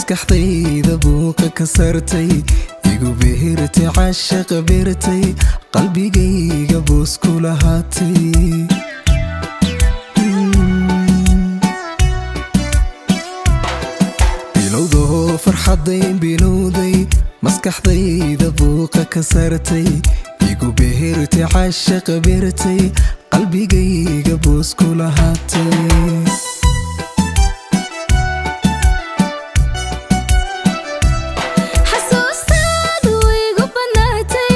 Maskaxdayda buuqa ka saartay, igu behertay, caashaqa beertay, qalbigayga boos ku lahaatay. Bilowdoo farxaday bilowday, maskaxdayda buuqa ka saartay, igu behertay, caashaqa beertay, qalbigayga boos ku lahaatay. Xasuustaadu igu bannaatay,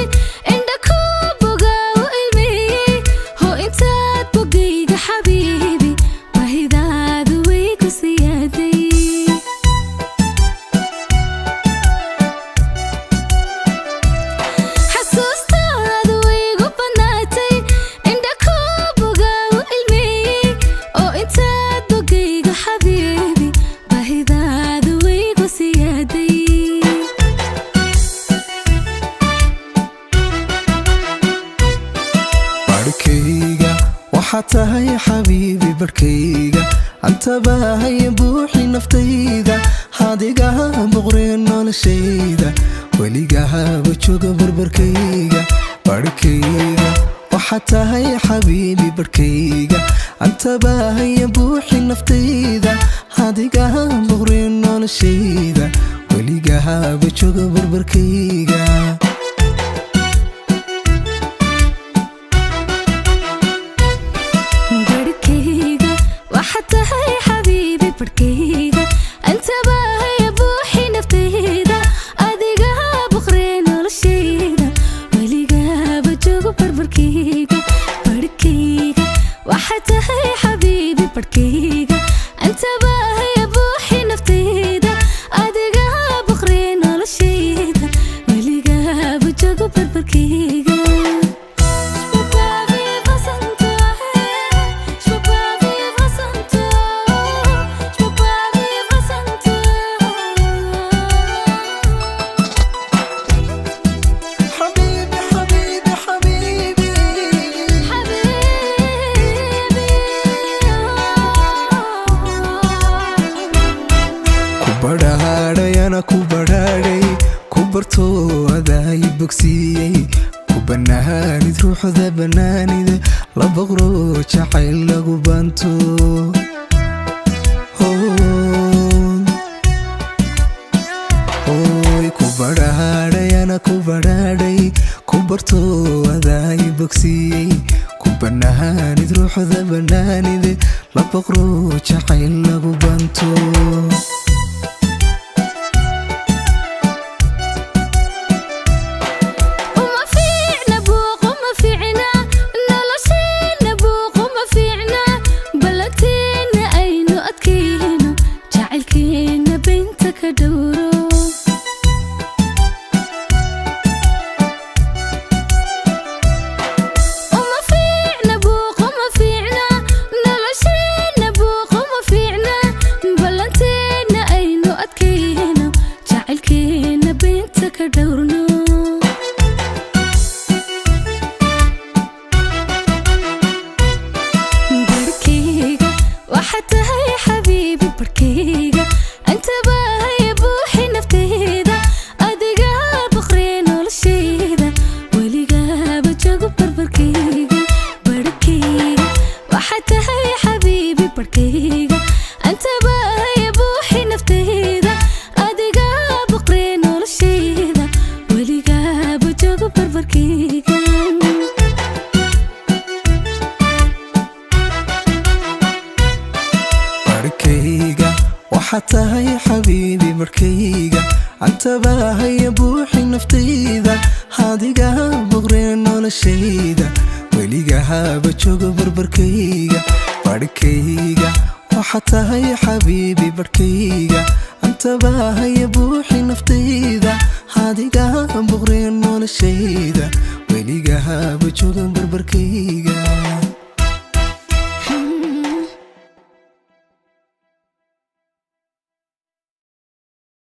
indha ku boga u ilmeeyey. Hoo intaad bogayga xabiibi, baahidaadu way ku siyaaday. Xasuustaadu igu bannaatay, indha ku boga u ilmeeyey. Oo intaad bogayga xabiibi, baahidaadu way ku siyaaday. Barhkayga waxaa tahay xabiibi, barhkayga antabahaya, buuxi naftayda, adigaha boqreen noloshayda, weligahaba jooga barbarkayga. Barhkayga waxaa tahay xabiibi, barhkayga antabahaya, buuxi naftayda, adigaha boqreen noloshayda, weligahaba jooga barbarkayga. Barhkayga waxaad tahay xabiibi, barhkayga antabahaya, buuxi naftayda, adiga boqree noloshayda, weligaba joogo barbarkayga. Barhkayga waxaad tahay xabiibi, barhkayga antabahaya, buuxi naftayda, adiga boqree noloshayda, weligaba joogo barbarkayga. Je peux pas vivre sans toi, je peux pas vivre sans toi, je peux pas vivre sans toi. Xabiibi, xabiibi, xabiibi. حبيبي. Ku badhaadhayana ku badhaadhay, ku bartoo adaay bogsiiyey, ku bannaanid ruuxda bannaanida, la boqro jacayl lagu banto. Hooy, ku badhaadhayana ku badhaadhay, ku bartoo adaay bogsiiyey, ku bannaanid ruuxda bannaanide, la boqro jacayl lagu banto. Uma fiicna buuq, uma fiicna nolosheena, buuq uma fiicna. Ballanteena aynu adkayno, jacaylkeena beenta ka dhowro. Uma fiicna buuq, uma fiicna nolosheena, buuq uma fiicna. Ballanteena aynu adkayno, jacaylkeena beenta ka dhowrno. Barhkayga waxaad tahay xabiibi, barhkayga antabahaya, buuxi naftayda, adiga boqree noloshayda, weligaba joogo barbarkayga. Barhkayga waxaad tahay xabiibi, barhkayga antabahaya, buuxi naftayda, adiga boqree noloshayda, weligaba joogo barbarkayga. Barhkayga waxaa tahay xabiibi, barhkayga antabahaya, buuxi naftayda, adiga boqree noloshayda, weligahaba jooga barbarkayga. Barhkayga waxaa tahay xabiibi, barhkayga antabahaya, buuxi naftayda, adiga boqree noloshayda, weligahaba jooga barbarkayga.